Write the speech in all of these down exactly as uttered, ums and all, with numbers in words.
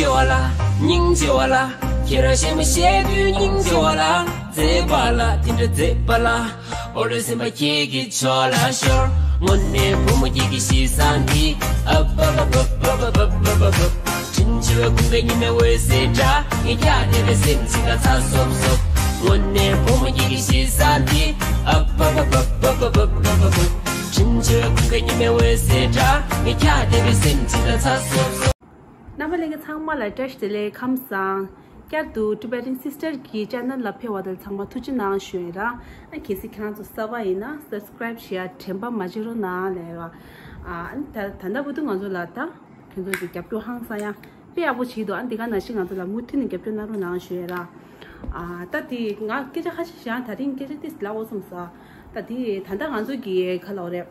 ཆེ་བ་ལ། སྙིང་རྗེ་བ་ལ། ཁྱེད་རང་གཞས་མ་བཤད་དུས་སྙིང་རྗེ་བ་ལ། མཛེས་པ་ལ་དེ་འདྲ་མཛེས་པ་ལ། འོ་རེ་སེམས་པ་ཁྱེད་ཀྱི་ཕྱོགས་ལ་ཤོར། དངོས་གནས་བུ་མོ་ཁྱེད་ཀྱི་གཤིས་བཟང་འདི། ཨབ་ཨབ་ཨབ། དྲིན་ཆེ་བའི་ཀུན་དགའ་ཉི་མའི་འོད་ཟེར་འདྲ། ངས་ཀྱང་དེ་བས་སེམས་ཅིག་ལ་ཚ་སོབ་སོབ། དངོས་གནས་བུ་མོ་ཁྱེད་ཀྱི་གཤིས་བཟང་འདི། ཨབ་ཨབ་ཨབ། དྲིན་ཆེ་བའི་ཀུན་དགའ་ཉི་མའི་འོད་ཟེར་འདྲ། ངས་ཀྱང་དེ་བས་སེམས་ཅིག་ལ་ཚ་སོབ་སོབ། རྣམ་པ་ལྷན་རྒྱས་ཚང་མ་ལ་བཀྲ་ཤིས་བདེ་ལེགས། ཁམས་བཟང་། བསྐྱར་དུ་Tibetan Sister གྱི་channel ལ་ཕེབས་པ་དེ་ཚང་མ་ཐུགས་རྗེ་གནང་ཞུ་ཡིན་ར། ཨ་གལ་སྲིད་ཁྱེད་རང་ཚོ་གསར་པ་ཡིན་ན་subscribe བྱེད་ཡ་དྲན་པ་མ་བརྗེད་རོགས་གནང་ལབ་ཡ། ཨ་ད་ད་ལྟ་བར་དུ་ང་ཚོ་ལ་ད་ཁྱེད་ཚོ་གི་རྒྱབ་སྐྱོར་ཧང་སང་ཡ་དཔེ་ཡག་པོ་བྱེད་འདུག་ཨ་འདི་ག་ནང་བཞིན་ང་ཚོ་ལ་མུ་མཐུད་ནས་རྒྱབ་སྐྱོར་གནང་རོགས་གནང་ཞུ་ཡིན་ར། ཨ་ད་དེ་ང་སྐད་ཆ་ཁ་ཤས་བཤད་ཡང་། དེ་རིང་སྐད་ཆ་ཏིས་ལབ་འོ་བསམ་ས། ད་དེ་ད་ལྟ་ང་ཚོ་གི་ག་ལབ་རེད།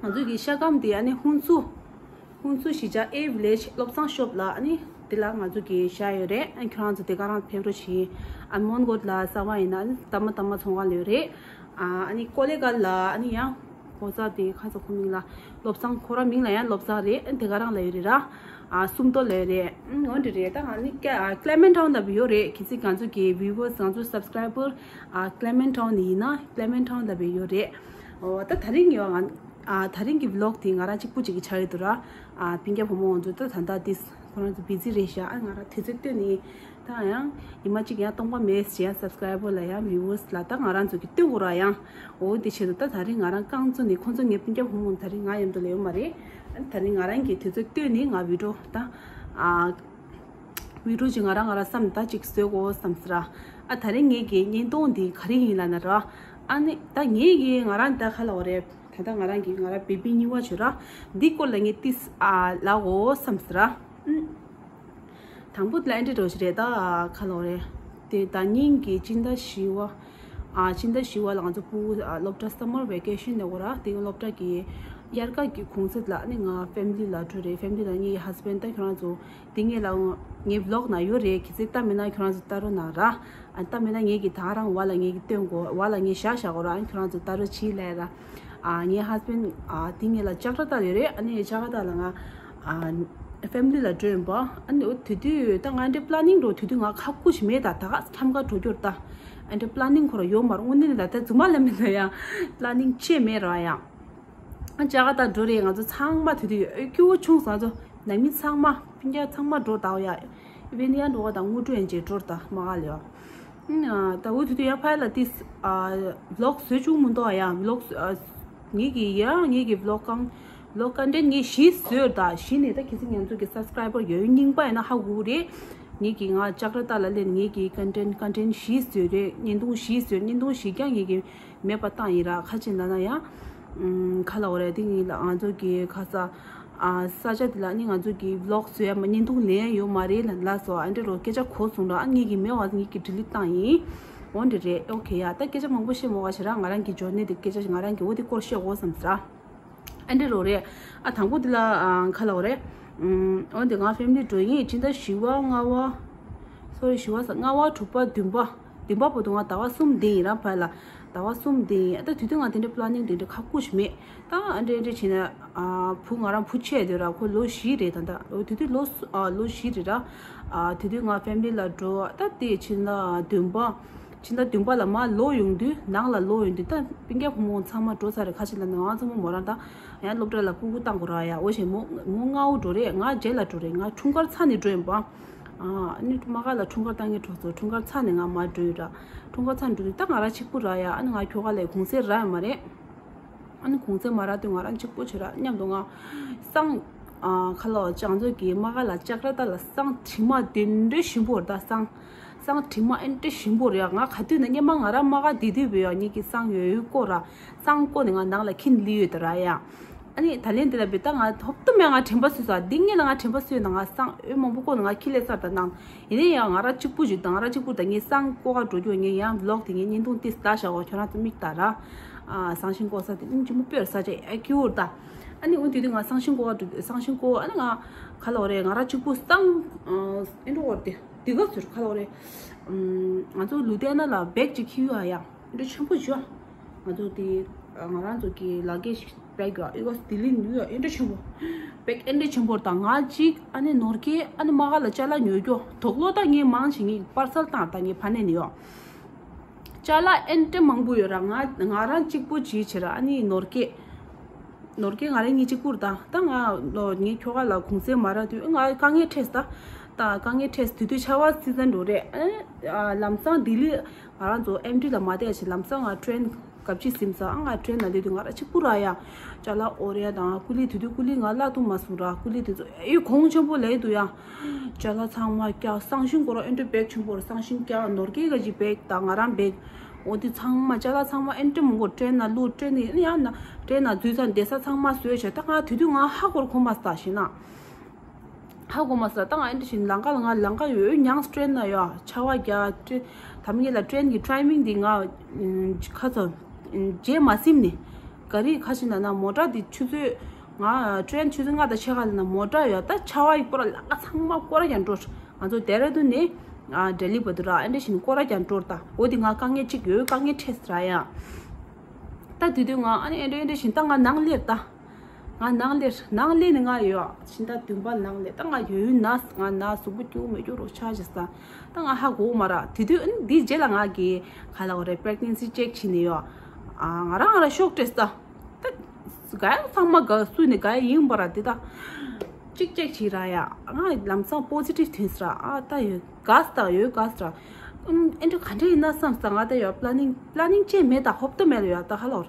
ང་ཚོ་གི་ཤ་སྐམ་དེ་ཨ་ནི་ཧུན་སུར། ཧུན་སུར་གཞིས་ཆགས་A Village བློ་བཟང་ཤོབ་ལ་ཨ་ནི་དེ་ལ་ང་ཚོ་གི་བཞག་ཡོད་རེད། ཨ་ཁྱོད་རང་ཚོ་དེ་ག་རང་ཕེབས་རོགས་བྱེད། ཨ་མོན་གྷོ་ལ་གསར་པ་ཡིན་ན་ཨ་ནི་ཏ་མ་ཏ་མ་ཚོང་ཁང་ལ་ཡོད་རེད། ཨ་ཨ་ནི་ཀོ་ལེ་གྷལ་ལ་ཨ་ནི་ཡང་ཕོ་གསར་དེ་ཁ་ཚ་ཁོ་མིང་ལ་བློ་བཟང་ཁོ་རང་མིང་ལ་ཡང་བློ་བཟང་རེད། ཨ་དེ་ག་རང་ལ་ཡོད་རེད་ར། ཨ་སུམ་མདོ་ལ་ཡོད་རེད། ཨ་འོ་འདྲ་རེད། ད་ཨ་ནི་ཀ་ཨ་Clement Town ལ་ཡོད་རེད། གལ་སྲིད་ང་ཚོ་གི་viewers ང་ཚོ་subscriber ཨ་Clement Town ནས་ཡིན་ན་Clement Town ལ་ཡོད་རེད། འོ་ད་དེ་རིང་ཡོད་ང་། ཨ་དེ་རིང་གི་vlog དེ་ང་རང་གཅིག་པུ་གཅིག་གི་ཆགས་ཡོད་དུ་ར། ཨ་སྤུན་ཀྱག་བུ་མོ་ང་ཚོ་ད་ད་ལྟ་དེ་ཁོ་རང་ཚོ་busy རེད་ཤག་ཨ་ང་རང་དུས་ཚོད་བཏོན་ནས་ད་ཡང་ཉི་མ་གཅིག་ཡང་སྟོང་པ་མེད་ཟེར་ཡང་subscriber ལ་ཡང་viewers ལ་ད་ང་རང་ཚོ་གི་སྟོན་དགོས་ར་ཡང་། འོ་དེ་ཆེད་དུ་ད་དེ་རིང་ང་རང་རྐང་བཙུགས་ནས་ཁོ་ཚོ་ངའི་སྤུན་ཀྱག་བུ་མོ་དེ་རིང་ང་མཉམ་དུ་ལ་ཡོད་མ་རེད། ཨ་དེ་རིང་ང་རང་གི་དུས་ཚོད་བཏོན་ནས་ང་video ད་ཨ་video ཅིག་ང་རང་ང་རང་བསམ་ད་ཅིག་བཟོ་དགོས་བསམ་ཟེར་ར། ཨ་དེ་རིང་ངེད་ཀྱི་བརྙན་ཐུང་འདི་ག་རེ་ཡིན་ལབ་ན་ར། ཨ་ནི་ད་ངེད་ཀྱི་ང་རང་ད་ག་ལབ་དགོས་རེད། ད་ལྟ་ང་རང་གི་ང་རང་baby གཉིས་པ་བྱོས་ར། འདི་སྐོར་ལ་ངས་ཏིས་ཨ་ལབ་དགོས་བསམ་ཟེར་ར། ཨུམ། དང་པོ་དེ་ལ་ཨེ་འདྲ་འགྲོ་ཞིག་རེད། ད་ག་ལབ་དགོས་རེད། དེ་ད་ཉིན་གྱི་སྤྱི་ཟླ་བཞི་པ། ཨ་སྤྱི་ཟླ་བཞི་པ་ལ་ང་ཚོ་ཕྲུ་གུ་ཨ་སློབ་གྲྭ་summer vacation ནས་འོ་ར། དེ་སློབ་གྲྭ་གི་དབྱར་ཁ་གི་གུང་སེང་ལ་ཨ་ནི་ང་family ལ་འགྲོ་རེད། family ལ་ངའི་husband ད་ཁྱོད་རང་ཚོ་དེ་ངས་ལ་ངའི་vlog ནང་ཡོད་རེད། གལ་སྲིད་ལྟ་མེད་ན་ཁྱོད་རང་ཚོ་ལྟ་རོགས་གནང་ར། ཨ་ལྟ་མེད་ན་ངེད་ཀྱི་ད་རང་བ་ལ་ངེད་ཀྱི་སྟོན་དགོས། བ་ལ་ངས་བཞག་བཞག་གོ་ར། ཨ་ཁྱོད་རང་ཚོ་ལྟ་རོགས་གྱིས་ལབ་ར། ཨ་ངའི་husband ཨ་དེ་ངས་ལ་ལྕགས་ར་ལྟ་ཡོད་རེད། ཨ་ནི་ལྕགས་ར་ལྟ་ལ་ང་ཨ་family ལ་འགྲོ་ཡིན་པ། ཨ་ནི་འོ་དེ་དུས་ད་ང་འདྲ་planning འགྲོ་དུས་དུས་ང་ཁ་ཁུ་ཞིག་མེད། ད་ད་ག་འཁྱམ་ག་འགྲོ་རྒྱུར་ད་ཨ་འདྲ་planning ཁོ་ར་ཡོད་མ་རེད། དངོས་གནས་ལ་ད་རྫུན་མ་ལབ་མེད་ལ་ཡང་planning ཆེ་མེད་ར་ཡང་། ཨ་ལྕགས་ར་ལྟ་འགྲོ་རེད། ང་ཚོ་ཚང་མ་དུས་དུས་ཨེ་སྐྱིད་པོ་བྱུང་སོང་། ང་ཚོ་ནང་མི་ཚང་མ་སྤུན་ཀྱག་ཚང་མ་འགྲོ་ད་ཡ། ཨེ་བེ་ནི་ཡང་འགྲོ་ག་ད་དངོས་གྲུ་ཡན་ཆད་འགྲོ་ད་མ་ག་ལ་ཡ། ཨ་ད་འོ་དུས་དུས་ཡ་ཕ་ཡ་ལ་ཏིས་ཨ་vlog བཟོས་བཅུག་མི་འདུག་ཡ། vlog ཨ་ངེད་ཀྱི་ཡ་ངེད་ཀྱི་vlog གང་vlog content ངས་བཞི་བཟོས་ད། བཞི་ནས་ད་གལ་སྲིད་ང་ཚོ་གི་subscriber ཡོད་རྙིང་པ་ཡིན་ན་ཧ་གོ་གི་རེད། ངེད་ཀྱི་ང་ལྕགས་ར་ལྟ་ལ་ལེན་ངེད་ཀྱི་content content བཞི་བཟོས་རེད། བརྙན་ཐུང་བཞི་བཟོས། བརྙན་ཐུང་བཞི་ཀྱང་ངེད་ཀྱི་མེད་པ་བཏང་ཡིན་ར། ཁ་ཅིག་ན་ན་ཡང་ཨུམ་ག་ལབ་དགོས་རེད། དེ་ངེད་ལ་ང་ཚོ་གི་ཁ་ས་ཨ་ས་ཆ་དེ་ལ་ནི་ང་ཚོ་གི་vlog བཟོ་ཡ་མ་བརྙན་ཐུང་ལེན་ཡ་ཡོད་མ་རེད་ལབ་ལ་སོ། ཨ་འདྲ་རོ་སྐད་ཆ་གོ་སོང་ར། ཨ་ངེད་ཀྱི་མེད་བ་ངེད་ཀྱི་delete བཏང་ཡིན། འོ་འདྲ་རེད། ཨོ་ཁེ་ཡ། ད་སྐད་ཆ་མང་པོ་བཤད་མ་དགོས་ཤེ་ར། ང་རང་གི་འབྱོར་ནས་དེ་སྐད་ཆ་ང་རང་གི་འོ་དེ་སྐོར་བཤད་དགོས་བསམ་ཟེར་ར། ཨ་འདྲ་རོ་རེད། ཨ་དང་པོ་དེ་ལ་ཨ་ག་ལབ་དགོས་རེད། ཨུམ་འོ་འདི་ང་family འགྲོ་ཡིན། སྤྱི་ཟླ་བཞི་པ་ལྔ་པ། sorry བཞི་པ་ས་ལྔ་པ་དྲུག་པ་བདུན་པ། བདུན་པ་བར་དུ་ང་ཟླ་བ་གསུམ་བསྡད་ཡིན་ར་ཕ་ལ། ཟླ་བ་གསུམ་བསྡད་ཡིན། ཨ་ད་དུས་དུས་ང་དེ་འདྲ་planning དེ་འདྲ་ཁ་ཁུ་ཞིག་མེད། ད་ཨ་འདྲ་འདྲ་བྱས་ན་ཨ་བུ་ང་རང་བུ་ཆེ་དེ་ར་ཁོ་ལོ་བཞི་རེད་ད་ལྟ། ཨོ་དུས་དུས་ལོ་སུ་ཨ་ལོ་བཞི་རེད་ར། ཨ་དུས་དུས་ང་family ལ་འགྲོ། ད་དེ་ཕྱི་ཟླ་བདུན་པ། ཕྱི་ཟླ་བདུན་པ་ལ་མར་ལོག་ཡོང་དུས་ནང་ལ་ལོག་ཡོང་དུས་ད་སྤུན་ཀྱག་བུ་མོ་ཚང་མ་འགྲོ་ཚར་རེད། ཁ་ཆེ་ལ་ནང་ཚང་མ་མོ་རང་ད་ཡང་སློབ་གྲྭ་ལ་སྤུ་གུ་བཏང་དགོས་ར་ཡ། འོ་ཞེས་མོ་མོ་སྔ་བོ་འགྲོ་རེད། ང་རྗེས་ལ་འགྲོ་རེད། ང་འཁྲུངས་སྐར་ཚར་ནས་འགྲོ་ཡིན་པ། ཨ་ནི་མ་ག་ལ་འཁྲུངས་སྐར་བཏང་གི་འགྲོ་ཚོ། འཁྲུངས་སྐར་ཚར་ནས་ང་མར་འགྲོ་ཡོད་ར། འཁྲུངས་སྐར་ཚར་འགྲོ་དུས་ད་ང་རང་གཅིག་པུ་ར་ཡ། ཨ་ནི་ང་ཁྱོ་ག་ལ་གུང་སེང་རག་ཡོད་མ་རེད། ཨ་ནི་གུང་སེང་མ་རག་དུས་ང་རང་གཅིག་པུ་བྱོས་ར་མཉམ་དུ་ང་སང་ཨ་ཁ་ལོ་ཅང་ཚོ་གི་མ་ག་ལ་ལྕགས་ར་ཏ་ལ་སང་དྲི་མ་དེ་འདྲ་ཞིམ་པོ་རེད་ད། སང་སང་དྲི་མ་ཨེ་འདྲ་ཞིམ་པོ་རེད་ཡ། ང་ག་དུས་ན་སྙེ་མ་ང་ར་མ་ག་དེ་དུས་བས་ཡ་ཉིད་ཀྱི་སང་ཡོད་ཡོད་བསྐོ་ར། སང་བསྐོ་ནས་ང་ནང་ལ་ཁྱིན་ལི་ཡོད་ད་ར་ཡ། ཨ་ནི་ད་ལན་དེ་ལ་བས་ད་ང་ཧོབ་ཏུ་མེད་ང་དྲན་པ་སུས་ས་འདི་ངེད་ལ་ང་དྲན་པ་སུས་ན་ང་སང་ཨོ་མང་པོ་བསྐོ་ནས་ང་ཁྱི་ལས་ས་ད་ནང་། ཡིན་ནའི་ཡང་ང་ར་གཅིག་པུ་ཞིག་དང་ང་ར་གཅིག་པུ་དང་ངའི་སང་ཀོ་ག་འགྲོ་རྒྱུ་ངའི་ཡང་vlog དེ་ངའི་བརྙན་ཐུང་ཏིས་ལྟ་བཞག་གོ། ཁྱོད་རང་ཚོ་མིག་ལྟ་ར། ཨ་སང་ཤིང་ཀོ་ས་དེ་ཨིན་ཅི་མོ་དཔེར་ས་ཆ་ཨ་ཀྱུར་ད། ཨ་ནི་འོ་དེ་དུས་ང་སང་ཤིང་ཀོ་ག་འགྲོ་སང་ཤིང་ཀོ་ཨ་ནི་ང་ག་ལ་འོ་རེད་ང་ར་གཅིག་པུ་སང་ཨིན་འགྲོ་འོ་དེ་དེ་ག་ཚོད་ག་ལ་འོ་རེད། ང་ཚོ་ལུ་དེ་ན་ལ་བེག་ཅིག་ཁྱེར་ཡོད་ཨ་ཡ་འདྲ་ཆེན་པོ་ཞུ། ང་ཚོ་དེ་ང་རང་ཚོ་གི་ལ་གེ་ཞིག་བེག་ཡོད་ཨི་གོ་ལྡི་ལི་ནིའུ་ཡོག་ཨེ་འདྲ་ཆེན་པོ། བེག་ཨེ་འདྲ་ཆེན་པོ་དང་ང་གཅིག་ཨ་ནི་ནོར་སྐལ་ཨ་ནི་མ་ག་ལ་ཅ་ལག་ཉོ་རྒྱུ་དུག་ལོག་ད་ངས་མང་ཆེ་ངས་པར་སལ་བཏང་ད་ངས་ཕ་ནས་ནི་ཡོག་ཅ་ལག་ཨེ་འདྲ་མང་པོ་ཡོད་ར། ང་ང་རང་གཅིག་པོ་ཅིག་བྱེད་ར། ཨ་ནི་ནོར་སྐལ་ནོར་སྐལ་ང་རང་གཉིས་གཅིག་པུར་ད་ད་ང་ལོ་ངའི་ཁྱོ་ག་ལ་གུང་སེང་མ་རག་དུས་ང་དཀའ་ངལ་འཕྲད་ད། ད་དཀའ་ངལ་འཕྲད་དུས་དུས་ཆར་པ་སི་ཛན་འགྲོ་རེད། ཨ་ལམ་སང་ལྡི་ལི་ང་རང་ཚོ་ཨེམ་ཌི་ལ་མ་བསྡད་ཕྱིན་ལམ་སང་ང་ཊེན་གབ་ཅིག་ཟིན་ས་ཨ་ང་ཊེན་ལ་སླེབས་དུས་ང་རང་གཅིག་པུ་ར་ཡ། ཅ་ལག་འོར་ཡ་དང་ཀུ་ལི་དུས་དུས་ཀུ་ལི་ང་བརླག་ཐུབ་མ་སོང་ར། ཀུ་ལི་དེ་ཚོ་ཨེ་གོང་ཆེན་པོ་ལས་འདུག་ཡ། ཅ་ལག་ཚང་མ་བཀྱག་སང་ཞིང་སྐོར་ཨེ་འདྲ་བེག་ཆེན་པོ་ར། སང་ཞིང་བཀྱག་ནོར་སྐལ་ག་ཅིག་བེག་དང་ང་རང་བེག་འོ་དེ་ཚང་མ་ཅ་ལག་ཚང་མ་ཨེ་འདྲ་མང་པོ་ཊེན་ན་བླུགས་ཊེན་ནི་ཡང་ན་ཊེན་ན་འཛུལ་ཚར་བསྡད་ས་ཚང་མ་བཟོས་བྱས་ད་ང་དུས་དུས་ང་ཧ་གོ་ར་གོ་མ་སོང་ད་ཤེས་ན། ཧ་གོ་མ་སོང་ད་ང་ཨེ་འདྲ་ཞིག་ལམ་ཁ་ལ་ང་ལམ་ཁ་ཡོད་མྱངས་ཊེན་ན་ཡོད་ཆར་པ་རྒྱག་ཊེན་ད་མི་ལ་ཊེན་གི་ཊའི་མིང་འདི་ང་ཁ་ཚོ་རྗེས་མ་ཟིན་ནི་ག་རི་ཁ་ཤི་ན་ན་མོ་ཊ་འདི་ཆུ་ཚོད་ང་ཊེན་ཆུ་ཚོད་ལྔ་དང་ཕྱེད་ཀ་ལ་ན་མོ་ཊ་ཡོད་ད་ཆར་པ་ཡི་སྐོར་ལམ་ཁ་ཚང་མ་སྐོར་ར་ཀྱང་འགྲོ། ང་ཚོ་ལྡེ་ར་ལྡུན་ནས་ལྡི་ལི་བར་དུ་ར་ཨེ་འདྲ་ཞིག་སྐོར་ར་ཀྱང་འགྲོ་ད། འོ་དེ་ང་དཀའ་ངལ་གཅིག་ཡོད་དཀའ་ངལ་འཕྲད་ས་ར་ཡ། ད་དུས་དུས་ང་ཨ་ནི་ཨེ་འདྲ་ཨེ་འདྲ་བཞིན་ད་ང་ནང་སླེབས་ད། ང་ནང་སླེབས་ནང་སླེབས་ནས་ང་ཡོད་ཕྱི་ཟླ་བདུན་པ་ནང་སླེབས་ད་ང་ཡོད་ཡོད་ན་ང་ན་གཟུགས་པོ་སྐྱུག་མི་སྐྱུག་རོགས་ཆགས་ཤག་ས། ད་ང་ཧ་གོ་མ་ར་དུས་དུས་ཨ་ནི་འདིའི་རྗེས་ལ་ང་གི་ག་ལ་འོ་རེད་པྲེག་ནན་སི་ཅེག་བྱས་ནས་ཡོད། ཨ་ང་རང་ང་རང་ཤོག་སྤྲད་ས། ད་ག་ཡང་ཚང་མ་ག་སུ་ནས་ག་ཡིན་པ་ར་དེ་ད། གཅིག་ཅེག་བྱས་ར་ཡ་ང་ལམ་སང་པོ་སི་ཊིབ་ཐོན་ས་ར་ཨ་ད་ཡོད་ག་ས་ད་ཡོད་ག་ས་ར། ཨེ་འདྲ་ག་འདྲ་ཡིན་ན་བསམ་ས་ང་ད་ཡོད་པ་ལ་ནིང་པ་ལ་ནིང་ཅེས་མེད་ད་ཧོབ་ཏོ་མེད་ལ་ཡོད་ད་ཧ་ལོར།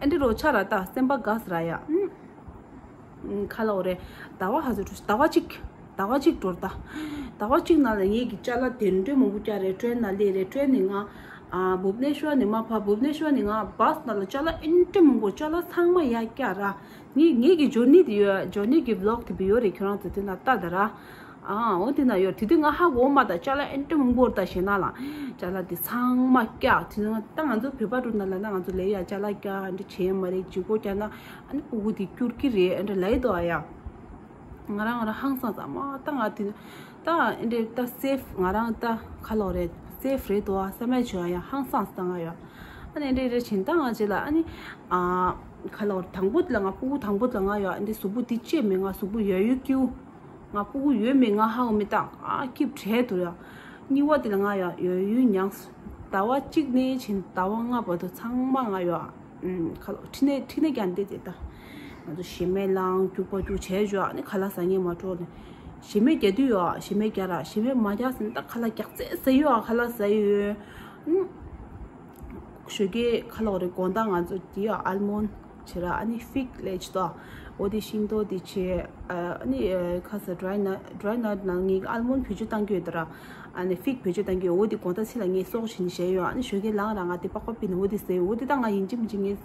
ཨེ་འདྲ་རོ་ཆ་ར་ད་སེམས་པ་དགའ་ས་ར་ཡ། ཁ་ལོ་རེ། ཟླ་བ་ཧ་ཟོ་ཁྲུ་ཟླ་བ་གཅིག་ཟླ་བ་གཅིག་འགྲོ་ད། ཟླ་བ་གཅིག་ནང་ལ་ངེད་ཀྱི་ཅ་ལག་དེ་འདྲ་མང་པོ་བཀྱག་རེད་ཊེན་ནང་སླེབས་རེད་ཊེན་ནས་ང་ཨ་བུབ་ནེ་ཤོར་ནས་མ་ཕ་བུབ་ནེ་ཤོར་ནས་ང་བྷ་སི་ནང་ལ་ཅ་ལག་ཨེ་འདྲ་མང་པོ་ཅ་ལག་ཚང་མ་ཡར་བཀྱག་ར། ངེད་ངེད་ཀྱི་ཇོར་ནི་དེ་ཡོད་ཇོར་ནི་གི་བི་ལོག་དེ་བི་ཡོད་རེད་ཁྱོད་རང་ཚོ་དེ་ན་ལྟ་ད་ར། ཨ་འོ་དེ་ན་ཡོད་དེ་དུས་ང་ཧ་གོ་མ་ད་ཅ་ལག་ཨེ་འདྲ་མང་པོ་ར་ད་ཞེ་ན་ལ། ཅ་ལག་དེ་ཚང་མ་བཀྱག་དེ་ན་ད་ང་ཚོ་བོད་པ་འགྲོ་ན་ལ་ན་ང་ཚོ་ལས་ཡ་ཅ་ལག་བཀྱག་ཨེ་འདྲ་བྱེད་མ་རེད་ཇི་གོ་བཀྱག་ན་ཨ་ནི་སྤུ་གུ་དེ་སྐྱུར་གི་རེད་ཨེ་འདྲ་ལ་ཡི་དོ་ཨ་ཡ། ང་རང་ང་རང་ཧང་སང་ཙམ་མ་ད་ང་དེ་ད་ཨེ་འདྲ་ད་སེབ་ང་རང་ད་ཁ་ལོ་རེད་སེབ་རེད་དོ་ཨ་བསམ་ཡ་བྱོས་ཨ་ཡ་ཧང་སང་ཙམ་ང་ཡོད། ཨ་ནི་ཨེ་འདྲ་རེད་ཕྱིན་ད་ང་ཅི་ལ་ཨ་ནི་ཨ་ཁ་ལོ་རེད་དང་པོ་དེ་ལ་ང་སྤུ་གུ་དང་པོ་དེ་ལ་ང་ཡོད་ཨ་འདི་གཟུགས་པོ་འདི་བཅད་མེད་ང་གཟུགས་པོ་ཡོད་ཡོད་སྐྱིའུ། ང་སྤུ་གུ་ཡོད་མེད་ང་ཧ་གོ་མི་ད་ཨ་སྐྱིབ་བྲལ་དུ་ཡོད། གཉིས་པ་དེ་ལ་ང་ཡོད་ཡོད་ཡོད་མྱངས། ཟླ་བ་གཅིག་ནས་ཕྱིན་ཟླ་བ་ལྔ་བར་དུ་ཚང་མ་ང་ཡོད། ཁ་ལོ་ཁྲི་ནས་ཁྲི་ནས་ཀྱང་འདི་དེ་ད། ང་ཚོ་ཞེ་མེད་ལངས་རྒྱུག་པ་རྒྱུག་བྱས་བཞག་ནི་ཁ་ལག་ཟ་ངེས་མ་འགྲོ་ནས། ཞེ་མེད་རྒྱག་དུས་ཡོད་ཞེ་མེད་རྒྱག་ར་ཞེ་མེད་མ་རྒྱག་ཟིན་ད་ཁ་ལག་རྒྱག་ཚད་ཟ་ཡོད་ཁ་ལག་ཟ་ཡོད། ཞོགས་ཀས་ཁ་ལག་རེ་དགོང་དག་ང་ཚོ་དེ་ཡོད་ཨལ་མོན་བྱེད་ར་ཨ་ནི་ཕིག་ལས་ཅི་ཏོ། འོ་དེ་ཤིང་ཏོག་དེ་བྱེད། ཨ་ནི་ཁ་ས་ཌི་རའི་ནཊ་ཌི་རའི་ནཊ་ནང་ངས་ཨལ་མོན་བེད་སྤྱོད་བཏང་གི་ཡོད་ད་ར། ཨ་ནི་ཕིག་བེད་སྤྱོད་བཏང་གི་ཡོད་འོ་དེ་དགོང་དག་ཚེ་ལ་ངས་སོག་བྱིན་བྱས་ཡོད་ཨ་ནི་ཞོགས་ཀས་ལངས་ར་ང་དེ་པགས་པ་པིན་འོ་དེ་ཟས་འོ་དེ་ད་ང་ཡིན་གཅིག་མིན་གཅིག་ངས་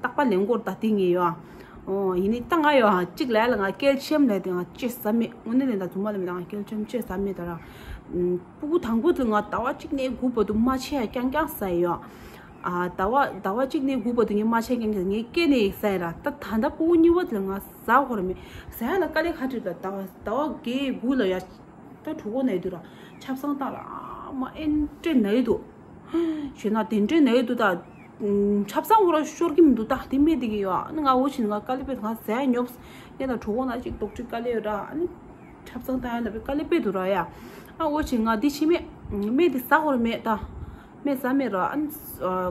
རྟག་པ་ལེན་སྐོར་ད་དེ་ངས་ཡོད་ཨ། ཨོ་ཡིན་ནི་ད་ང་ཡོད་ཨ་གཅིག་ལས་ལ་ང་ཀལ་ཤི་ཡམ་ལས་དེ་ང་ཅི་ཟ་མེད་དངོས་གནས་ལས་ད་རྫུན་མ་ལས་མེད་ད་ང་ཀལ་ཤི་ཡམ་ཅི་ཟ་མེད་ད་ར། སྤུ་གུ་དང་པོ་དེ་ང་ཟླ་བ་གཅིག་ནས་དགུ་བར་དུ་མ་ཆད་ཡ་རྐྱང་རྐྱང་ཟ་ཡོད་ཨ། ཟླ་བ་ཟླ་བ་གཅིག་ནས་དགུ་བར་དུ་ངས་མ་ཆད་རྐྱང་རྐྱང་ངས་སྐེ་ནས་ཟ་ཡ་ར་ད་ད་ལྟ་སྤུ་གུ་གཉིས་པ་དེ་ལ་ང་ཟ་དགོས་ར་མེད་ཟ་ཡ་ལ་དཀའ་ལས་ཁག་འཕྲད་ད་ཟླ་བ་ཟླ་བ་བརྒྱད་དགུ་ལ་ཡ། ད་གྲོད་ཁོག་ན་ཡི་དུས་ར་ཆབ་གསང་བཏང་ར་མ་ཨེ་འདྲ་ན་ཡི་འདུག་ཞེ་ན་དེ་འདྲ་ན་ཡི་འདུག་ད། ཆབ་གསང་འོ་ར་ཤོར་གི་མི་འདུག་ད་དེ་མེད་དེ་གི་ཡོད་ཨ་ནི་ང་འོ་ཕྱིན་ང་དཀའ་ལས་པས་ང་ཟས་ཉོབ་ཡ་ད་གྲོད་ཁོག་ན་ཅིག་དོག་ཅིག་དཀའ་ལས་ཡོད་ར་ཨ་ནི་ཆབ་གསང་བཏང་ཡ་ལ་པས་དཀའ་ལས་པས་འདུག་ར་ཡ་ཨ་འོ་ཕྱིན་ང་འདི་ཕྱི་མེད་མེད་དེ་ཟ་དགོས་ར་མེད་ད་མེད་ཟ་མེད་ར་ཨ་ནི་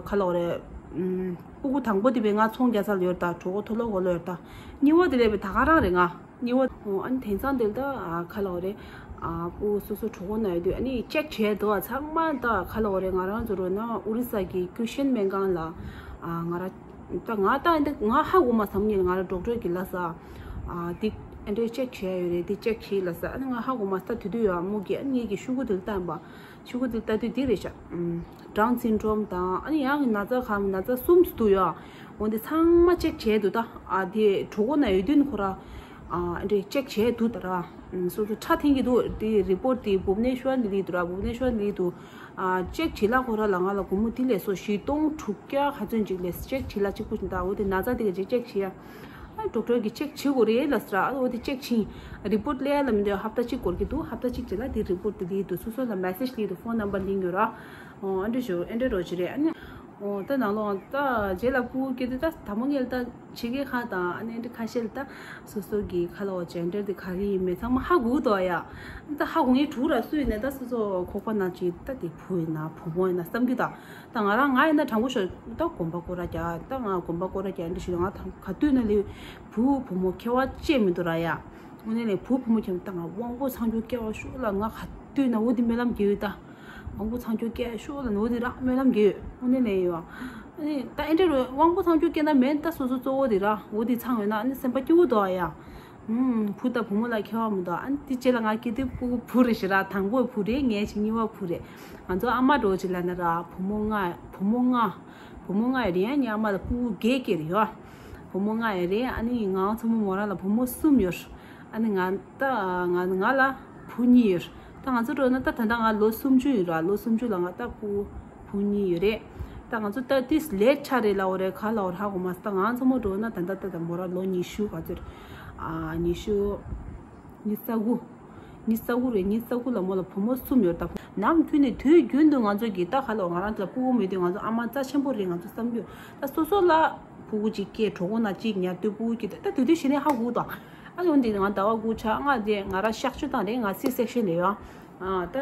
ཁ་ལོ་རེད། སྤུ་གུ་དང་པོ་དེ་པས་ང་ཚོང་རྒྱག་ས་ལ་ཡོད་ད་གྲོད་ཁོག་མཐོ་ལོ་གོ་ལོ་ཡོད་ད་གཉིས་པ་དེ་ལས་པས་ད་ག་རང་རེད་ང་། གཉིས་པ། ཨོ་ཨ་ནི་དེང་སང་དེ་ལ་ད་ཨ་ཁ་ལོ་རེད། ཨ་སྤུ་སོ་སོ་གྲོད་ཁོག་ན་ཡོད་དུས་ཨ་ནི་ཅེག་བྱས་འདུག་ཨ་ཚང་མ་ད་ཁ་ལོ་རེད་ང་རང་ཚོ་རོ་ན་ཨོ་རི་ས་གི་ཀུ་ཤན་སྨན་ཁང་ལ་ཨ་ང་ར་ད་ང་ད་འདི་ང་ཧ་གོ་མ་སོང་ངས་ང་ར་ཌོག་ཊར་གི་ལ་ས་ཨ་འདི་ཨ་འདྲས་ཅེག་བྱས་ཡོད་རེད་འདི་ཅེག་བྱས་ལ་ས་ཨ་ནི་ང་ཧ་གོ་མ་ས་དུས་དུས་ཡོད་ཨ་མོ་གི་ཨ་ངེད་ཀྱི་ཤུ་གུ་དེ་ལ་བཏང་པ། ཤུ་གུ་དེ་ལྟ་དུས་འདི་རེད་ཤག་ཨམ། ཌའུན་སིན་ཌྲོམ་དང་ཨ་ནི་ཡང་ན་ཚ་གང་ན་ཚ་གསུམ་འདུག་ཡོད། འོན་ཏེ་ཚང་མ་ཅེག་བྱས་འདུག་ད། ཨ་དེ་གྲོད་ཁོག་ན་ཡོད་དུས་ཁོ་ར། ཨ་འདྲས་ཅེག་བྱས་འདུག་ད་ར། ཨམ་སོ་སོ་ཁྲ་འཐེན་གྱི་འདུག་དེ་རི་པོར་ཊ་དེ་བུབ་ནེ་ཤོར་ནས་སླེབས་འདུག་ར་བུབ་ནེ་ཤོར་ནས་སླེབས་འདུག་ཨ་ཅེག་བྱས་ལ་ཁོ་ར་ལ་ང་ལ་སྒོར་མོ་དེ་ལས་སོ་བཞི་སྟོང་དྲུག་བརྒྱ་ག་ཚོད་ཅིག་ལས་ཅེག་བྱས་ལ་གཅིག་པུ་ཞིག་ད་འོ་དེ་ན་ཚ་དེ་ག་ཅིག་ཅེག་བྱས་ཡ། ཨ་ཌོག་ཊར་གྱིས་ཅེག་བྱེད་དགོས་རེད་ལབ་ཟེར། ཨ་འོ་དེ་ཅེག་བྱིན། རི་པོར་ཊ་སླེབས་ཡ་ལ་མི་འདོད་ཧབ་ཏ་གཅིག་འགོར་གྱི་འདུག་ཧབ་ཏ་གཅིག་རྗེས་ལ་དེ་རི་པོར་ཊ་དེ་སླེབས་འདུག་སོ་སོ་ལ་མེ་སེཇ་སླེབས་འདུག་ཕོན་ནམ་བར་ལིང་ཡོད་ར། ཨོ་ཨ་འདྲ་ཞུ་ཨ་འདྲ་རོ་ཅི་རེད་ཨ་ནི། ཨོ་ད་ནང་ལོགས་ད་རྗེས་ལ་སྤུ་གུ་སྐྱེས་དུས་ད་དང་པོ་ངས་ད་ཕྱི་རྒྱལ་ཁག་དང་ཨ་ནེ་འདི་ཁ་ཤས་ལ་ད་སོ་སོ་གི་ཁ་ལོ་ཇེན་ཌར་དེ་ག་རེ་ཡིན་མིན་ཚང་མ་ཧ་གོ་གི་འདུག་ཡ། ད་ཧ་གོ་ངེས་དྲུག་ར་སུ་ཡིན་ནའི་ད་སོ་སོ་ཁོག་པ་ན་ཅིག་ད་དེ་བུ་ཡིན་ན་བུ་མོ་ཡིན་ན་བསམ་གི་ད། ད་ང་རང་ང་ཡིན་ན་དྲང་པོ་ཤོད་ད་གོམ་པ་སྐོར་ར་རྒྱག་ད་ང་གོམ་པ་སྐོར་ར་རྒྱག་འདི་ཞུ་ང་ད་ག་དུས་ན་ལས་བུ་བུ་མོ་ཁྱད་པར་ཅི་མི་འདུག་ར་ཡ། དངོས་གནས་ལས་བུ་བུ་མོ་ཁྱད་པར་ད་ང་དབང་པོ་ཚང་ཆུང་སྐྱེ་བ་ཤོག་ལ་ང་ག་དུས་ན་འོ་དེ་སྨོན་ལམ་རྒྱག་ཡོད་ད། དབང་པོ་ཚང་ཆུང་སྐྱེ་ཤོག་ལ་འོ་དེ་རང་སྨོན་ལམ་རྒྱག་ཡོད། དངོས་གནས་ལས་ཡོད། ཨ་ནི་ད་ཨེ་འདྲ་རུ་དབང་པོ་ཚང་ཆུང་སྐྱེ་ན་མེད་ད་སོ་སོ་གཙོ་བོ་དེ་ར་འོ་དེ་ཚང་ཡོད་ན་ཨ་ནི་སེམས་པ་སྐྱིད་པོ་འདུག་ཡ། ཨུམ། བུ་དང་བུ་མོ་ལ་ཁྱད་པར་མི་འདུག་ཨ་ནི་དེ་རྗེས་ལ་ང་སྐྱེ་དུས་སྤུ་གུ་བུ་རེད་ཤི་ར་དང་པོ་བུ་རེད་ངའི་ཆེ་གཉིས་པ་བུ་རེད། ང་ཚོ་ཨ་མ་འགྲོ་ཅིག་ལ་ན་ར་བུ་མོ་ལྔ་བུ་མོ་ལྔ་ཡོད་རེད་ཡ་ངའི་ཨ་མ་ལ་སྤུ་གུ་བརྒྱད་སྐྱེས་རེད་ཡོ། བུ་མོ་ལྔ་ཡོད་རེད་ཨ་ནི་ང་ཚོ་མོ་མོ་རང་ལ་བུ་མོ་གསུམ་ཡོད། ཨ་ནི་ང་ད་ང་ང་ལ་བུ་གཉིས་ཡོད། ད་ང་ཚོ་འགྲོ་ན་ད་ད་ལྟ་ང་ལོ་སུམ་ཅུ་ཡིན་ར་ལོ་སུམ་ཅུ་ལ་ང་ད་སྤུ་གུ་བུ་གཉིས་ཡོད་རེད། ད་ང་ཚོ་ད་ཏིས་ལེ་ཆ་རེད་ལའོ་རེད་ག་ལའོ་རེད་ཧ་གོ་མ་སོང་ད་ང་ཚོ་མོ་འགྲོ་ན་ད་ད་ད་ད་མོ་ར་ལོ་ཉི་ཤུ་ག་ཚོད་ཨ་ཉི་ཤུ་ཉི་ཤུ་རྩ་དགུ། ཉི་ཤུ་རྩ་དགུ་རེད། ཉི་ཤུ་རྩ་དགུ་ལ་མོ་ལ་བུ་མོ་གསུམ་ཡོད་ད། ནམ་རྒྱུན་ནས་དུས་རྒྱུན་དུ་ང་ཚོ་གི་ད་ག་ལ་ང་རང་ཚོ་ལ་སྤུ་གུ་མེད་དུས་ང་ཚོ་ཨ་མ་རྩ་ཆེན་པོ་རེད། ང་ཚོ་བསམ་རྒྱུ་ད་སོ་སོ་ལ་སྤུ་གུ་གཅིག་སྐྱེས་གྲོགས་པོ་ན་གཅིག་ཉར་དུས་སྤུ་གུ་གཅིག་ད་ད་དུས་དུས་ཞིག་ནས་ཧ་གོ་ད། ཨ་ཡོང་དེ་ང་ཟླ་བ་དགུ་ཆ་ལྔ་དེ་ང་རང་གཤག་བཅོས་བཏང་རེད། ང་སི་སེག་ཤན་ལས་ཡོང་ཨ་ད་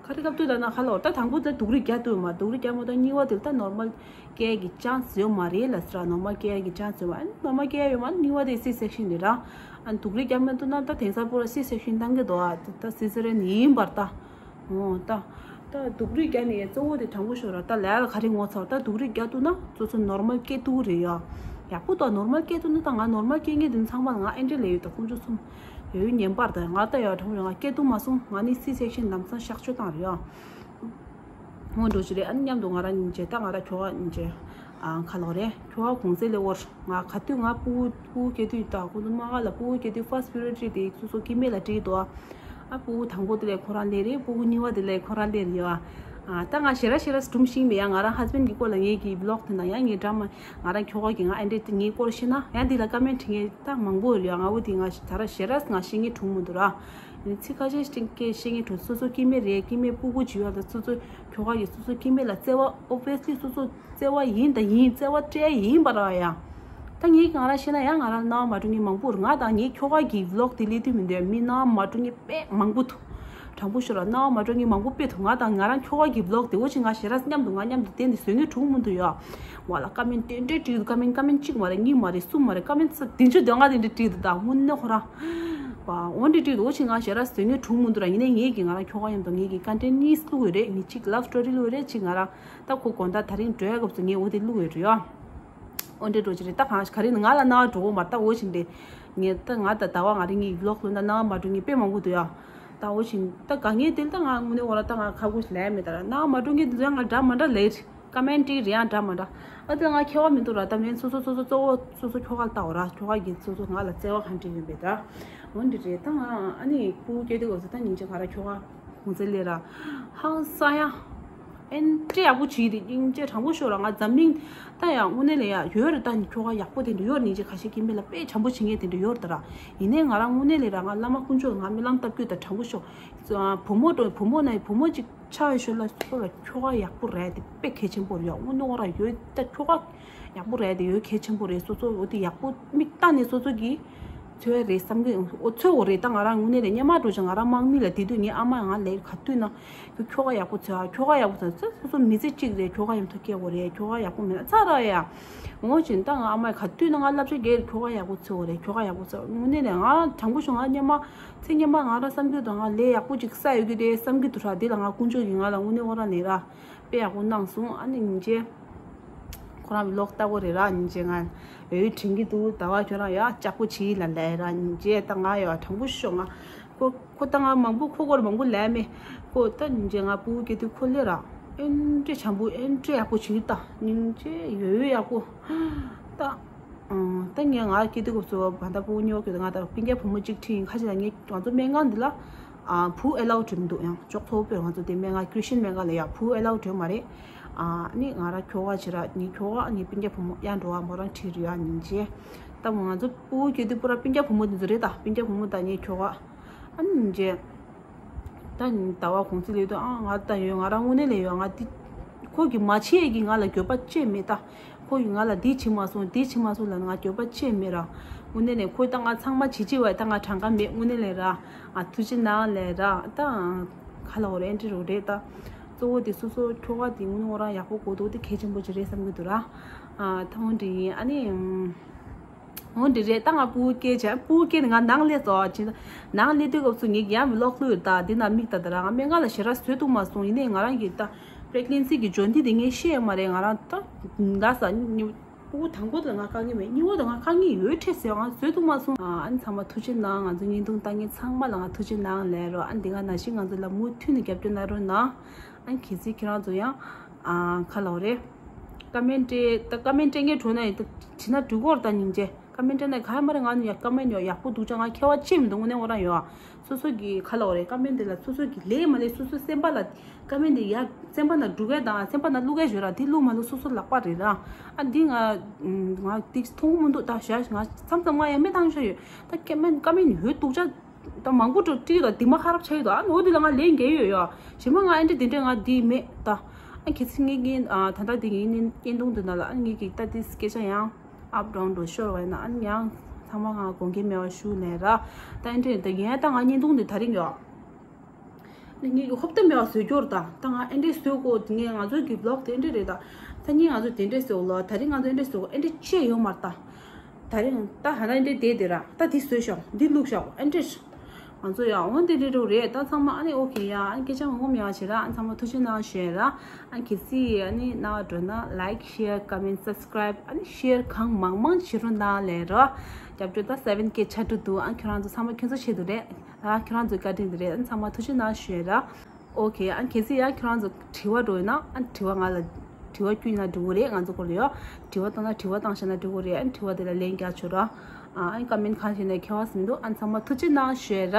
ག་རེ་སྐབས་དུས་ད་ན་ག་ལ་ད་དང་པོ་ད་སྡུག་རུས་རྒྱག་དུས་མ་སྡུག་རུས་རྒྱག་མ་ད་གཉིས་པ་དེ་ད་ནོར་མལ་སྐྱེ་གི་ཅན་སི་ཡོད་མ་རེད་ལ་སི་ར་ནོར་མལ་སྐྱེ་གི་ཅན་སི་ཡོད་མ་ཨ་ནི་ནོར་མལ་སྐྱེ་ཡོད་མ་གཉིས་པ་དེ་སི་སེག་ཤན་རེད་ར། ཨ་ནི་སྡུག་རུས་རྒྱག་མ་ཐུབ་ན་ད་དེང་སང་པུ་ར་སི་སེག་ཤན་བཏང་གི་འདུག་ཨ་ད་སི་སི་རན་ཡིན་པར་ད། འོ་ད་ད་སྡུག་རུས་རྒྱག་ནས་གཙོ་བོ་དེ་དྲང་པོ་ཤོད་ར་ད་ལས་ལ་ག་རེ་ངོ་ཚ་བ་ད་སྡུག་རུས་རྒྱག་ཐུབ་ན་སོ་སོ་ནོར་མལ་སྐྱེ་ཐུབ་རེད་ཡ། ཡག་པོ་ད་ནོར་མལ་སྐྱེ་ཐུབ་ན་ད་ང་ནོར་མལ་སྐྱེ་མཁན་དེ་ཚང་མ་ང་ཨེ་འདྲ་ལས་ཡོད་ད་དཀོན་མཆོག་གསུམ་ཡོད་ཡོད་ཉན་པར་ད་ང་ད་ཡ་དྲང་པོ་ང་སྐྱེ་ཐུབ་མ་སོང་ང་ནི་སི་སེག་ཤན་ལམ་སང་གཤག་བཅོས་བཏང་རེད་ཡ། སྔོན་འགྲོ་ཞིག་རེད། ཨ་ནི་མཉམ་དུ་ང་རང་གཉིས་བྱས་ད་ང་རང་ཁྱོ་ག་གཉིས་བྱས་ཨ་ཁ་ལོ་རེད། ཁྱོ་ག་གུང་སེང་ལས་འོར་ང་ག་དུས་ང་སྤུ་སྤུ་སྐྱེ་དུས་ད་ཁོ་ཚོ་མ་ང་ལ་སྤུ་སྐྱེ་དུས་ཧྥ་སི་པི་རི་ཊི་དེ་སོ་སོ་སྐྱེ་དམན་ལ་སྤྲད་འདུག་ཨ་སྤུ་དང་པོ་དེ་ལས་ཁོ་རང་ལས་རེད། སྤུ་གུ་གཉིས་པ་དེ་ལས་ཁོ་རང་ལས་རེད་ཡ། ཨ་ད་ང་ཞེ་ར་ཞེ་ར་སྒྲུང་ཤེས་མེད་ཡ། ང་རང་ཧས་བྷེན་གྱི་སྐོར་ལ་ངེད་ཀྱི་བི་ལོག་དེ་ན་ཡ་ངའི་འདྲ་མ་ང་རང་ཁྱོ་ག་གི་ང་ཨེ་འདྲ་ངའི་སྐོར་ཤེས་ན་ཡ་འདི་ལ་ཀ་མེན་ཊི་ངས་ད་མང་པོ་ཡོད་ཡ། ང་འོ་དེ་ང་ད་ར་ཞེ་ར་ང་ཤེས་ངེས་གྲུང་མི་འདུག་ར། ཚིག་ཁ་ཤས་ཤིག་སྐད་བཤད་མཁན་གྲོགས་སོ་སོ་སྐྱེ་དམན་རེད། སྐྱེ་དམན་སྤུ་གུ་བྱིས་པ་དང་སོ་སོ་ཁྱོ་ག་གིས་སོ་སོ་སྐྱེ་དམན་ལ་བརྩེ་བ་ཨོ་བྷི་ཡས་ལི་སོ་སོ་བརྩེ་བ་ཡིན་དང་ཡིན་བརྩེ་བ་སྤྲད་ཡིན་པ་ར་ཡ། ད་ངས་ང་རང་བཤད་ན་ཡང་ང་རང་རྣ་བ་མ་འགྲོ་མཁན་མང་པོ་རེད། ང་དང་ངའི་ཁྱོ་ག་གི་བི་ལོག་དེ་སླེབས་དུས་མི་འདོད་མི་རྣ་བ་མ་འགྲོ་མཁན་དཔེ་མང་པོ་འདུག་དྲང་པོ་ཤོད་ར་རྣ་བ་མ་འགྲོ་མཁན་མང་པོ་དཔེ་འདུག་ང་དང་ང་རང་ཁྱོ་ག་གི་བི་ལོག་དེ་འོ་ཅིག་ང་ཞེ་དྲག་མཉམ་དུ་ང་མཉམ་དུ་བསྡད་ནས་བཟོ་མཁན་གྲུང་མི་འདུག་ཡ། ཝ་ལ་ཀ་མེན་དེ་འདྲས་བྲིས་འདུག་ཀ་མེན་ཀ་མེན་གཅིག་མ་རེད། གཉིས་མ་རེད། གསུམ་མ་རེད། ཀ་མེན་བདུན་ཅུ་དོན་ལྔ་དེ་འདྲས་བྲིས་འདུག་ད་དངོས་གནས་ཁོ་རང་བ་འོ་འདྲས་བྲིས་འདུག་འོ་ཅིག་ང་ཞེ་དྲག་བཟོ་མཁན་གྲུང་མི་འདུག་ར། ཡིན་ནའི་ངེད་ཀྱི་ང་རང་ཁྱོ་ག་མཉམ་དུ་ངེད་ཀྱི་ཀ་འདྲས་གཉིས་བླུགས་ཡོད་རེད། ངེད་གཅིག་ལབ་སི་ཊོ་རི་བླུགས་ཡོད་རེད། གཅིག་ང་རང་ད་ཁོ་དགོང་དག་དེ་རིང་འགྲོ་ཡ་སྐབས་སུ་ངས་འོ་དེ་བླུགས་ཡོད་རེད་ཡ། འོ་འདྲས་འགྲོ་ཅི་རེད། ད་གང་ག་རེ་ནི་ང་ལ་རྣ་བ་འགྲོ་གོ་མ་རེད། ད་འོ་ཅིག་འདྲས་ངས་ད་ང་ད་ཟླ་བ་ང་རང་གཉིས་ཀྱི་བི་ལོག་ལོ་ན་རྣ་བ་མ་འགྲོ་མཁན་དཔེ་མང་པོ་འདུག་ཡ། ད་འོ་ཅིག་ད་ག་ངས་དེ་ལ་ད་ང་དངོས་གནས་འོ་ར་ད་ང་ཁ་ཁུ་ལས་མེད། ད་ར་རྣ་བ་མ་འགྲོ་མཁན་དེ་ཚོ་ཡང་ང་འདྲ་མ་འདྲ་ལས་རེད། ཀ་མེན་ཊི་རེ་ཡང་འདྲ་མ་འདྲ། ཨ་ད་ང་ཁྱོ་ག་མི་འདུག་ར། ད་མེན་སོ་སོ་སོ་སོ་གཙོ་བོ་སོ་སོ་ཁྱོ་ག་ལ་ལྟ་འོ་ར། ཁྱོ་ག་གིས་སོ་སོ་ང་ལ་བརྩེ་བ་གང་འདྲ་ཡོད་པས་ད། འོ་འདི་རེད། ད་ང་ཨ་ནི་སྤུ་གུ་སྐྱེ་དུས་སྐབས་སུ་ད་སྙིང་རྗེ་ང་ར་ཁྱོ་ག་གུང་སེང་སླེབས་ར་ཧང་སང་ཡ། ཨེ་འདྲས་ཡག་པོ་བྱས་རེད། སྙིང་རྗེ་དྲང་པོ་ཤོད་ར། ང་འཛམ་གླིང་ད་ཡང་དངོས་གནས་ལས་ཡ་ཡོད་རེད། ད་ཁྱོ་ག་ཡག་པོ་དེ་འདྲ་ཡོད་རེད། སྙིང་རྗེ་ཁ་ཤས་སྐྱེ་དམན་ལ་དཔེ་བྱམས་པོ་བྱེད་མཁན་དེ་འདྲ་ཡོད་རེད་ད་ར། ཡིན་ནའི་ང་རང་དངོས་གནས་ལས་ར་ང་བླ་མ་དཀོན་མཆོག་ལ་ང་སྨོན་ལམ་བཏབ་རྒྱུ་ད་དྲང་པོ་ཤོད། བུ་མོ་འགྲོ་བུ་མོ་ན་བུ་མོ་གཅིག་ཆགས་ཡོད་ཤོད་ལ་སོ་ལ་ཁྱོ་ག་ཡག་པོ་རེད་དེ་དཔེ་གལ་ཆེན་པོ་རེད་ཡ། དངོས་གནས་འོ་ར་ཡོད་ད་ཁྱོ་ག་ཡག་པོ་རེད་དེ་ཡོད་གལ་ཆེན་པོ་རེད། སོ་སོ་འོ་དེ་ཡག་པོ་མིག་ལྟ་ནས་སོ་སོ་གིས་འཚོལ་བ་རེད་བསམ་གི་འོ་འཚོལ་འོ་རེད། ད་ང་རང་དངོས་གནས་རེད། སྔོན་མ་འགྲོ་ཅིག་ང་རང་དམག་མི་ལ་དེ་དུས་ངའི་ཨ་མ་ང་ལས་ག་དུས་ན་ཁྱོ་ག་ཡག་པོ་འཚོལ་ཨ། ཁྱོ་ག་ཡག་པོ་འཚོལ་ཚེ་སོ་སོ་མི་ཚེ་གཅིག་རེད། ཁྱོ་ག་ཡག་པོ་སྐྱེ་དགོས་རེད། ཁྱོ་ག་ཡག་པོ་མེད་ན་ཚར་ར་ཡ། འོ་ཅིག་ད་ང་ཨ་མ་ག་དུས་ན་ང་བསླབ་བྱ་རྒྱག་ཁྱོ་ག་ཡག་པོ་འཚོལ་འོ་རེད། ཁྱོ་ག་ཡག་པོ་འཚོལ། དངོས་གནས་རེད། ང་དྲང་པོ་ཞུ་ང་སྔོན་མ་ཚེ་སྔོན་མ་ང་རང་བསམ་རྒྱུ་དང་ང་ལས་ཡག་པོ་ཅིག་ས་ཡོད་རྒྱུ་དེ་བསམ་གྱི་འདུག་ར། དེ་ལ་ང་དཀོན་མཆོག་གིས་ང་ལ་དངོས་གནས་འོ་ར་ལས་ར་དཔེ་ཡག་པོ་གནང་སོང་ཨ་ནི་སྙིང་རྗེ། ཁོ་རང་གི་ལོག་ལྟ་བུ་རེད་ར། སྙིང་རྗེ་ང་འོ་དྲན་གྱི་འདུག་ཟླ་བ་ཁྱོད་རང་ཡ་ལྕགས་པོ་བྱིས་ལ་ལས་ར། སྙིང་རྗེ་ད་ང་ཡ་དྲང་པོ་ཤོད་ང་ཁོ་ཁོ་ད་ང་མང་པོ་ཁོ་སྐོར་མང་པོ་ལས་མེད་ཁོ་ད་སྙིང་རྗེ་ང་སྤུ་གུ་སྐྱེ་དུས་ཁོ་ལས་ར་ཨེ་འདྲས་བྱམས་པོ་ཨེ་འདྲས་ཡག་པོ་བྱིས་ད། སྙིང་རྗེ་ཡོད་ཡོད་ཡག་པོ་ད། ད་ངས་ང་སྐྱེ་དུས་སྐབས་སུ་བ་ད་སྤུ་གུ་གཉིས་པ་སྐྱེ་དུས་ང་ད་སྤུན་ཀྱག་བུ་མོ་གཅིག་ཁྲིད་ཡིན། ཁ་ཅིག་ལ་ངས་ང་ཚོ་སྨན་ཁང་འདི་ལ་བུ་ཨེ་ལའོ་ཌི་མི་འདུག་ཡང་ཅོག་ཚོ་དཔེར་ང་ཚོ་དེ་སྨན་ཁང་ཀི་རི་སི་ཅན་སྨན་ཁང་ལ་ཡ་བུ་ཨེ་ལའོ་ཌི་མ་རེད། ཨ་ནི་ང་ར་ཁྱོ་ག་བྱེད་ར་ངའི་ཁྱོ་ག་ངའི་སྤུན་ཀྱག་བུ་མོ་ཡང་འགྲོ་བ་མོ་རང་ཁྲིད་རེད་ཡ། སྙིང་རྗེ་ད་མོ་ང་ཚོ་སྤུ་གུ་སྐྱེ་དུས་པུ་ར་སྤུན་ཀྱག་བུ་མོ་དེ་ཚོ་རེད་ད། སྤུན་ཀྱག་བུ་མོ་དང་ངའི་ཁྱོ་ག་ཨ་ནི་སྙིང་རྗེ། ད་ཟླ་བ་གུང་སེང་ལས་དུས་ཨ་ང་ད་ཡོད་ང་རང་དངོས་གནས་ལས་ཡོད་ང་དེ་ ཁོ་གིས་མ་བྱེད་ཀྱི་ང་ལ་འགྱོད་པ་ཅི་མེད་ད། ཁོ་གིས་ང་ལ་འདི་བྱེད་མ་སོང་འདི་བྱེད་མ་སོང་ལབ་ན་ང་འགྱོད་པ་ཅི་མེད་ར། དངོས་གནས་ནས་ཁོས་ད་ང་ཚང་མ་བྱེད་ཅི་བས་ད་ང་གྲངས་ཀ་མེད་དངོས་གནས་ལས་ར། ཨ་ཐུགས་རྗེ་གནང་ལས་ར་ད། ག་ལ་འོ་རེད་འདྲི་རོ་རེད་ད། གཙོ་བོ་དེ་སོ་སོ་ཁྱོ་ག་དེ་དངོས་གནས་ཁོ་རང་ཡག་པོ་གོ་འདུག་དེ་གལ་ཆེན་པོ་ཅིག་རེད་བསམ་གྱི་འདུག་ར། ཨ་ད་འོ་འདྲི་ཡིན་ཨ་ནི། འོ་འདི་རེད་ད། ང་ཕྲུ་གུ་སྐྱེས་བྱས་ཕྲུ་གུ་སྐྱེས་ནས་ང་ནང་སླེབས་སོང་ཅི། ནང་སླེབས་དུས་སྐབས་སུ་ངས་ཡང་ཝི་ལོག་བླུགས་ཡོད་ད། འདི་ན་མིག་ལྟ་ད་ར་ང་སྨན་ཁང་ལ་ཞེ་དྲག་བཟོས་ཐུབ་མ་སོང་། ཡིན་ནའི་ང་རང་གི་ད་པི་རེག་ནན་སི་གི་འཇོན་ཐིག་དེ་ངས་ཤེས་ཡོད་མ་རེད། ང་རང་ད་ད་ས་ཕྲུ་གུ་དང་པོ་དེ་ལ་ང་དཀའ་ངལ་མེད། གཉིས་པ་དེ་ང་དཀའ་ངལ་ཡོད་འཕྲད་ཟེར་ང་བཟོས་ཐུབ་མ་སོང་། ཨ་ནི་ཚང་མ་ཐུགས་རྗེ་གནང་། ང་ཚོ་བརྙན་ཐུང་ལྟ་མཁན་ཚང་མ་ལ་ང་ཐུགས་རྗེ་གནང་ལབ་རོགས། ཨ་ནི་འདི་ག་ནང་བཞིན་ང་ཚོ་ལ་མུ་མཐུད་ནས་རྒྱབ་སྐྱོར་གནང་རོགས་གནང་། ཨ་ནི་གལ་སྲིད་ཁྱེད་རང་ཚོ་ཡང་ཨ་ག་ལབ་རེད། ཀ་མེན་ཊི་ད་ཀ་མེན་ཊི་སྤྲད་མཁན་བྱུང་ན་ཡིན་ད་བྲིས་ན་འགྲིག་གོ་ར་ད་སྙིང་རྗེ། ཀ་མེན་ཊི་སྤྲད་ན་ག་ཡ་མ་རེད། ང་ནི་ཡ་ཀ་མེན་ཊི་ཡོ་ཡག་པོ་འདུག་ཅག་ང་ཁྱད་པར་ཅི་མི་འདུག་དངོས་གནས་ཁོ་རང་ཡོ། སོ་སོ་གི་ག་ལབ་རེད། ཀ་མེན་ཊི་ལ་སོ་སོ་གི་ལས་མ་ལས་སོ་སོ་སེམས་པ་ལ་ཀ་མེན་ཊི་ཡ་སེམས་པ་ན་འགྲོ་གས་དང་སེམས་པ་ན་བླུག་གས་ཡོད་ར། དེ་བླུག་མ་བླུག་སོ་སོ་ལག་པ་རེད་ར། ཨ་འདི་ང་ང་འདི་མཐོང་མི་འདུག་ད་ཞག་ང་མཚམས་མཚམས་ང་ཡ་མེ་བཏང་ཤ་ཡོད་ད། ཀ་མེན་ཀ་མེན་ཊི་ཡོད་འདུག་ཅག་ད་མང་པོ་འགྲོ་བྲིས་དང་དེ་མ་ཁ་རབ་ཆགས་ཡོད་དོ། ཨ་ནི་འོ་དེ་ལ་ང་ལན་རྒྱག་ཡོད་ཡོད། གཞན་པ་ང་ཨ་འདྲི་དེ་འདྲ་ང་དེ་མེད་ད། ཨ་གལ་སྲིད་ངས་ངས་ཨ་ད་ལྟ་དེ་ངའི་བརྙན་བརྙན་ཐུང་དེ་ནང་ལ་ཨ་ངས་ཀྱི་ད་དེ་སྐད་ཆ་ཡང་ཨབ་ཌའུན་འགྲོ་ཤོར་བ་ཡིན་ན་ཨ་ནི་ཡང་ཚང་མ་ང་དགོངས་འགལ་མེད་པ་ཞུ་ལན་ར། ད་ཨ་འདྲི་ད་ཡིན་ཡང་ད་ང་བརྙན་ཐུང་དེ་ད་རིང་ཡོད། ངས་ཀྱི་ཧོབ་ཏེ་མེད་པ་བཟོས་རྒྱུར་ད་ད་ང་ཨ་འདྲི་བཟོས་གོ་དེ་ངས་ང་ཚོའི་གི་བི་ལོག་དེ་འདྲི་རེད་ད། ད་ངས་ང་ཚོ་དེ་འདྲི་བཟོས་གོ་ལ་ད་རིང་ང་ཚོ་ཨ་འདྲི་བཟོས་གོ་ཨ་འདྲི་ཅི་ཡོད་མ་རེད་ད། ད་རིང་ད་ཧ་ན་འདི་དེ་དེ་ར་ད་འདི་བཟོས་ཤོག་འདི་བླུགས་ཤོག་ཨེ་འདྲས། ང་ཚོ་ཡང་འོ་འདི་རེད་འགྲོ་རེད་ད་ཚང་མ་ཨ་ནི་ཨོ་ཁེ་ཡ་ཨ་ནི་སྐད་ཆ་ངོ་མ་ཡང་བྱེད་ར་ཨ་ནི་ཚང་མ་ཐུགས་རྗེ་གནང་ཞུ་ཡ་ར། ཨ་ནི་གལ་སྲིད་ཨ་ནི་རྣ་བ་འགྲོ་ན་ལའིཀ་ཤེར་ཀ་མེན་སབ་སི་ཀ་རའིབ་ཨ་ནི་ཤེར་གང་མང་མང་བྱེད་རོགས་གནང་ལས་ར། རྒྱབ་སྐྱོར་ད་སེ་ཝེན་ཀེ་ཆགས་འགྲོ་འདུག་ཨ་ནི་ཁྱོད་རང་ཚོ་ཚང་མ་ཁྱོད་ཚོ་ཆེད་དུ་རེད་ར། ཁྱོད་རང་ཚོའི་བཀའ་དྲིན་དེ་རེད། ཨ་ནི་ཚང་མ་ཐུགས་རྗེ་གནང་ཞུ་ཡ་ར། ཨོ་ཁེ། ཨ་ནི་གལ་སྲིད་ཡང་ཁྱོད་རང་ཚོ་དྲི་བ་འགྲོ་ཡོད་ན་ཨ་ནི་དྲི་བ་ང་ལ་དྲི་བ་བསྐྱོན་ན་འགྲིག་གི་རེད། ང་ཚོ་སྐོར་ལ་ཡོད་དྲི་བ་བཏང་ན་དྲི་བ་བཏང་ཤེས་ན་འགྲིག་གི་རེད། ཨ་ནི་དྲི་བ་དེ་ལ་ལན་རྒྱག་ཆོག་ར། ཨ་ནི་ཀ་མེན་གང་བྱས་ནས་ཁྱད་པར་མི་འདུག་ཨ་ནི་ཚང་མ་ཐུགས་རྗེ་གནང་ཞུ་ཡ་ར།